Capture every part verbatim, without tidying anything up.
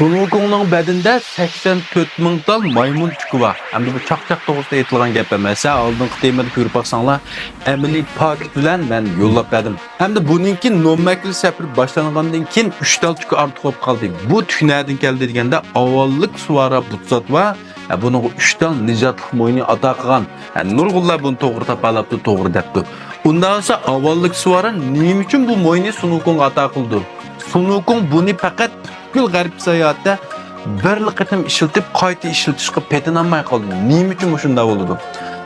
سۇن ۋۇكۇڭنىڭ بەدىنىدە سەكسەن تۆت مىڭ تال مايمۇن تۈكى بار. ئەمدى بۇ چاقچاق توغرىسىدا ئېيتىلغان گەپ ئەمەس ھە، ئالدىنقى تېمىدا كۆرۈپ باقساڭلار، ئەمەلىي پاكىت بىلەن مەن يوللاپ بەردىم. ئەمدى بۇنىڭكى نومەكىل سەپىرى باشلانغاندىن كېيىن ئۈچ تال تۈكى ئارتۇق بولۇپ قالدى. بۇ تۈك نەدىن كەلدى دېگەندە، ئاۋۋاللىق سۇۋارا بۇتساتۋا ھە، بۇنىڭغا ئۈچ تال نىجاتلىق مويىنى ئاتا قىلغان. ھە، نۇرغۇنلار بۇنى توغرا تاپالاپتۇ، توغرا دەپتۇ. ئۇنداق بولسا ئاۋۋاللىق سۇۋارا نېمە ئۈچۈن بۇ مويىنى سۇن ۋۇكۇڭغا ئاتا قىلىدۇ؟ سۇن ۋۇكۇڭ بۇنى پەقەت پۈتكۈل غەربىي ساياھەتتە بىرلا قېتىم ئىشلىتىپ، قايتا ئىشلىتىشقا پېتىنالماي قالدى. نېمە ئۈچۈن مۇشۇنداق بولىدۇ؟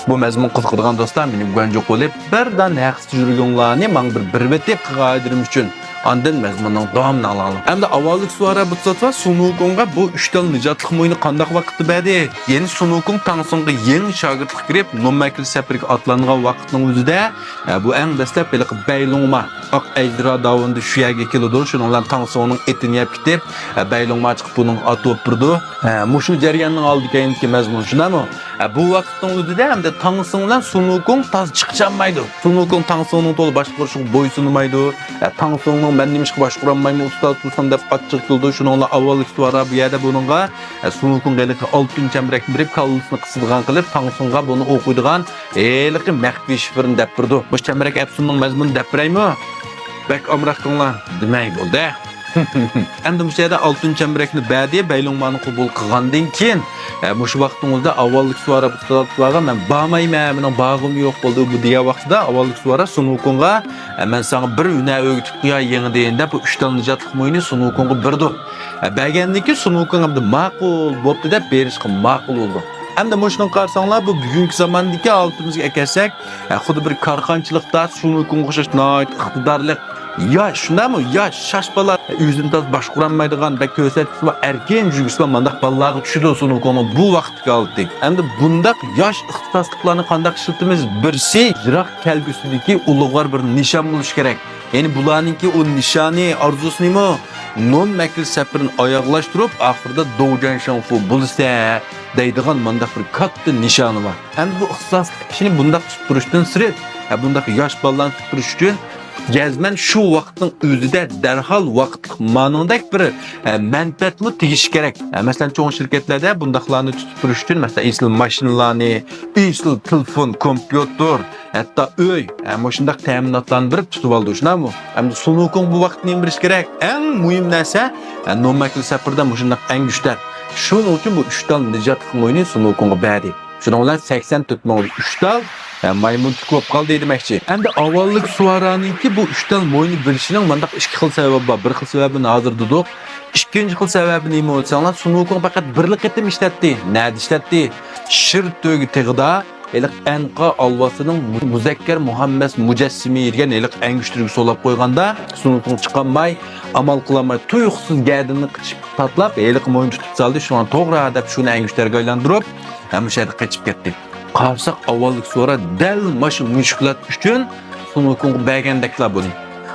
بۇ مەزمۇن قىزىقىدىغان دوستلار، مېنى گۇەنجۇ قىلىپ، بىردان ھەقسىز يۈرگۈڭلارنى ماڭا بىر بېرىۋېتىپ قىلغان ھاجىتىم ئۈچۈن. ئاندىن مەزمۇننىڭ داۋامىنى ئاڭلاڭلار. ئەمدى ئاۋۋاللىق سۇۋارا بۇتساتۋا سۇن ۋۇكۇڭغا بۇ ئۈچ تال نىجاتلىق مويىنى قانداق ۋاقىتتا بەردى؟ يەنى سۇن ۋۇكۇڭ تاڭ سۇڭغا يېڭى شاگىرتقا كىرىپ، نومەكىل سەپىرىگە ئاتلانغان ۋاقىتنىڭ ئۆزىدە، ئە، بۇ ئەڭ دەسلەپ ھېلىقى بەيلۇڭما، ئاق ئەجدىرا داۋىنىدا شۇ يەرگە كېلىدۇ. شۇنىڭ بىلەن تاڭ سۇڭنىڭ ئېتىنى يەپ كېتىپ، ئە، بەيلۇڭما چىقىپ بۇنىڭغا ئات بولۇپ بېرىدۇ. ئە، مۇشۇ جەرياننىڭ ئالدى كەينىدىكى مەزمۇن شۇنداقمۇ؟ ئە، بۇ ۋاقىتنىڭ ئۆزىدە ئەمدى تاڭ سۇڭ بىلەن سۇن ۋۇكۇڭ تازا چىقىشالمايدۇ. سۇن ۋۇكۇڭ تاڭ سۇڭنىڭ تولا باشقۇرۇشىغا بويسۇنمايدۇ. ئە، تاڭ سۇڭنىڭ مەن نېمىشقا باشقۇرالمايمەن، ئۇستاز تۇرسام دەپ ئاچچىقى كېلىدۇ. شۇنىڭ بىلەن ئاۋۋاللىق سۇۋارا بۇ يەردە بۇنىڭغا، ئە، سۇن ۋۇكۇڭغا ھېلىقى ئالتۇن چەمبىرەكنى بېرىپ، كاللىسىنى قىسىدىغان قىلىپ، تاڭ سۇڭغا بۇنى ئوقۇيدىغان ھېلىقى مەخپىي شىفىرنى دەپ بېرىدۇ. مۇشۇ چەمبىرەك ئەپسۇننىڭ مەزمۇنىنى دەپ بېرەيمۇ؟ بەك ئامراق قىلىڭلار دېمەي بولدى. ئەمدى مۇشۇ يەردە ئالتۇن چەمبىرەكنى بەردى، بەيلۇڭمانى قوبۇل قىلغاندىن كېيىن، ئە، مۇشۇ ۋاقىتنىڭ ئۆزىدە ئاۋۋاللىق سۇۋارا بۇ تالانتلارغا مەن بارمايمەن، مېنىڭ بارغۇم يوق بولدى بۇ دېگەن ۋاقتىدا ئاۋۋاللىق سۇۋارا سۇن ۋۇكۇڭغا، ئە، مەن ساڭا بىر ھۈنەر ئۆگىتىپ قوياي يېڭىدىن دەپ، بۇ ئۈچ تال نىجاتلىق مويىنى سۇن ۋۇكۇڭغا بېرىدۇ. ئە، بەرگەندىن كېيىن سۇن ۋۇكۇڭ ئەمدى ماقۇل بوپتۇ دەپ بېرىشقا ماقۇل بولىدۇ. ئەمدى مۇشۇنى قارىساڭلار، بۇ بۈگۈنكى زاماندىكى ھالىتىمىزگە ئەكەلسەك، ئە، خۇددى بىر كارخانىچىلىقتا سۇن ۋۇكۇڭغا ئوخشاش ناھايىتى ئىقتىدارلىق ياش، شۇنداقمۇ؟ ياش، شاش بالا، ئۆزىنى تازا باشقۇرالمايدىغان، بەك كۆرسەتكۈسى بار، ئەركىن يۈرگۈسى بار مانداق بالىلارغا چۈشىدۇ سۇن ۋۇكۇڭنىڭ بۇ ۋاقىتتىكى ھالىتى. ئەمدى بۇنداق ياش ئىختىساسلىقلارنى قانداق ئىشلىتىمىز؟ بىرسى، يىراق كەلگۈسىدىكى ئۇلۇغۋار بىر نىشان بولۇشى كېرەك. يەنى بۇلارنىڭكى ئۇ نىشانى، ئارزۇسى نېمە؟ نون مەكىل سەپىرىنى ئاياغلاشتۇرۇپ، ئاخىرىدا دو جيەن شېڭفۇ بولسا دەيدىغان مانداق بىر كاتتا نىشانى بار. ئەمدى بۇ ئىختىساسلىق كىشىنى بۇنداق تۇتۇپ تۇرۇشتىن سىرت، ھە، بۇنداق ياش بالىلارنى تۇتۇپ تۇرۇش ئۈچۈن جەزمەن شۇ ۋاقىتنىڭ ئۆزىدە دەرھال ۋاقىتلىق مانىڭدەك بىر، ھە، مەنپەئەتمۇ تېگىشى كېرەك. ھە، مەسىلەن، چوڭ شىركەتلەردە بۇنداقلارنى تۇتۇپ تۇرۇش ئۈچۈن، مەسىلەن، ئېسىل ماشىنىلارنى، ئېسىل تېلېفون، كومپيۇتېر، ھەتتا ئۆي، ھە، مۇشۇنداق تەمىناتلارنى بېرىپ تۇتۇۋالىدۇ، شۇنداقمۇ؟ ئەمدى سۇن ۋۇكۇڭ بۇ ۋاقىتتا نېمە بېرىشى كېرەك؟ ئەڭ مۇھىم نەرسە، ھە، نومەكىل سەپىرىدە مۇشۇنداق ئەڭگۈشتەر. شۇنىڭ ئۈچۈن بۇ ئۈچ تال نىجاتلىق مويىنى سۇن ۋۇكۇڭغا بەردى. شۇنىڭ بىلەن سەكسەن تۆت مىڭ ئۈچ تال، ھە، مايمۇن تۈكى بولۇپ قالدى دېمەكچى. ئەمدى ئاۋۋاللىق سۇۋارانىڭكى بۇ ئۈچ تال مويىنى بېرىشىنىڭ مۇنداق ئىككى خىل سەۋەبى بار. بىر خىل سەۋەبىنى ھازىر دېدۇق. ئىككىنچى خىل سەۋەبى نېمە دېسەڭلار، سۇن ۋۇكۇڭ پەقەت بىرلا قېتىم ئىشلەتتى. نەدە ئىشلەتتى؟ شىر تۆگە تېغىدا ھېلىقى ئەنقا ئالۋاستىنىڭ مۇ-، مۇزەككەر مۇھەممەس مۇجەسسىمى دېگەن ھېلىقى ئەڭگۈشتەرگە سولاپ قويغاندا، سۇن ۋۇكۇڭ چىقالماي، ئامال قىلالماي، تۇيۇقسىز گەدىنىنى قىچىپ تاتلاپ، ھېلىقى موينى تۇتۇپ سالدى. شۇڭا توغرا دەپ شۇنى ئەڭگۈشتەرگە ئايلاندۇرۇپ، ھەم مۇشۇ يەردە قېچىپ كەتتى. قارىساق، ئاۋۋاللىق سۇۋارا دەل مانا شۇ مۈشكۈلات ئۈچۈن سۇن ۋۇكۇڭغا بەرگەندەكلا بۇنى.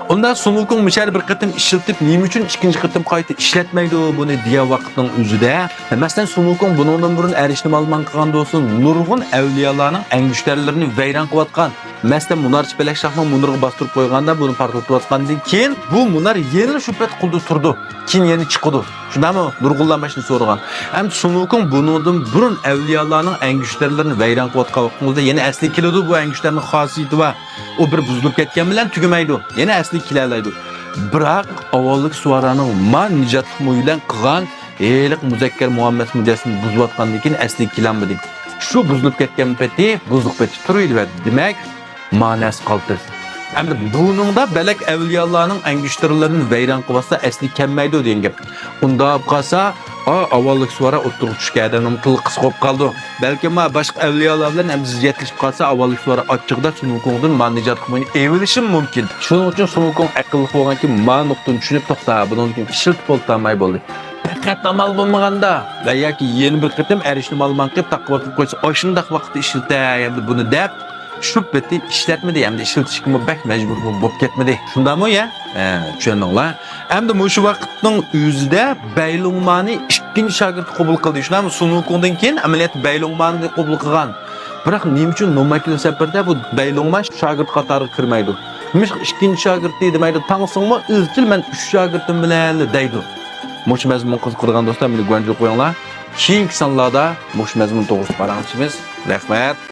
ئۇندا سۇن ۋۇكۇڭ مۇشۇ يەردە بىر قېتىم ئىشلىتىپ، نېمە ئۈچۈن ئىككىنچى قېتىم قايتا ئىشلەتمەيدۇ بۇنى دېگەن ۋاقىتنىڭ ئۆزىدە، مەسىلەن، سۇن ۋۇكۇڭ بۇنىڭدىن بۇرۇن ئەرشنى مالىمان قىلغان بولسۇن، نۇرغۇن ئەۋلىيالارنىڭ ئەڭگۈشتەرلىرىنى ۋەيران قىلىۋاتقان. مەسىلەن، مۇنارچى پەلەك شاھنىڭ مۇنىرىغا باستۇرۇپ قويغاندا، بۇنى پارتلىتىۋاتقاندىن كېيىن، بۇ مۇنار يەنىلا شۇ پەت قۇلدا تۇرىدۇ. كېيىن يەنە چىقىدۇ. شۇنداقمۇ؟ نۇرغۇنلار مانا شۇنى سورىغان. ئەمدى سۇن ۋۇكۇڭ بۇنىڭدىن بۇرۇن ئەۋلىيالارنىڭ ئەڭگۈشتەرلىرىنى ۋەيران قىلىۋاتقان ۋاقتىمىزدا يەنە ئەسلىگە كېلىدۇ. بۇ ئەڭگۈشتەرنىڭ خاسىيىتى بار. ئۇ بىر بۇزۇلۇپ كەتكەن بىلەن تۈگىمەيدۇ. يەنە ئەسلىگە كېلەلەيدۇ. بىراق ئاۋۋاللىق سۇۋارانىڭ ما نىجاتلىق مويى بىلەن قىلغان ھېلىقى مۇزەككەر مۇھەممەس مۇجەسسىمىنى بۇزۇۋاتقاندىن كېيىن ئەسلىگە كېلەلمىدى. شۇ بۇزۇلۇپ كەتكەن پېتى، بۇزۇق پېتى تۇرۇۋېرىۋەردى. دېمەك، ماناسى قالتىس. ئەمدى بۇنىڭدا بەلەك ئەۋلىيالارنىڭ ئەڭگۈشتەرلىرىنى ۋەيران قىلىۋاتسا ئەسلىگە كەلمەيدۇ دېگەن گەپ. ئۇنداق بولۇپ قالسا، ئا، ئاۋۋاللىق سۇۋارا ئوتتۇرىغا چۈشكەن ئادەمنىڭ تىلى قىسقا بولۇپ قالىدۇ. بەلكىم ما باشقا ئەۋلىيالار بىلەن ئەمدى زىددىيەتلىشىپ قالسا، ئاۋۋاللىق سۇۋارا ئاچچىقىدا سۇن ۋۇكۇڭدىن ما نىجاتلىق مويىنى ئېلىۋېلىشىمۇ مۇمكىن. شۇنىڭ ئۈچۈن سۇن ۋۇكۇڭ ئەقىللىق بولغانكىن، ما نۇقتىنى چۈشىنىپ، توختا، بۇنىڭدىن كېيىن ئىشلىتىپ بولتاماي بولدى. پەقەت ئامال بولمىغاندا ۋە ياكى يەنە بىر قېتىم ئەرشنى مالىمان قىلىپ تاققا باتۇرۇپ قويسا، ئاشۇنداق ۋاقىتتا ئىشلىتەي ئەمدى بۇنى دەپ، شۇ پېتى ئىشلەتمىدى، ئەمدى ئىشلىتىشكىمۇ بەك مەجبۇر بولۇپ كەتمىدى. شۇنداقمۇ يا؟ ھە، چۈشەندىڭلار. ئەمدى مۇشۇ ۋاقىتنىڭ ئۆزىدە بەيلۇڭمانى ئىككىنچى شاگىرت قوبۇل قىلدى. شۇنداقمۇ؟ سۇن ۋۇكۇڭدىن كېيىن ئەمەلىيەتتە بەيلۇڭمانى قوبۇل قىلغان. بىراق نېمە ئۈچۈن نوماكىل سەپىرىدە بۇ بەيلۇڭمان شاگىرت قاتارىغا كىرمەيدۇ؟ نېمىشقا ئىككىنچى شاگىرتى دېمەيدۇ؟ تاڭ سۇڭمۇ ئىزچىل مەن ئۈچ شاگىرتىم بىلەن دەيدۇ. مۇشۇ مەزمۇن قىزىقىدىغان دوستلار مېنى گۇەنجۇ قويۇڭلار. كېيىنكى سانلاردا مۇشۇ مەزمۇن توغرىسىدا پاراڭلىشىمىز. رەھمەت.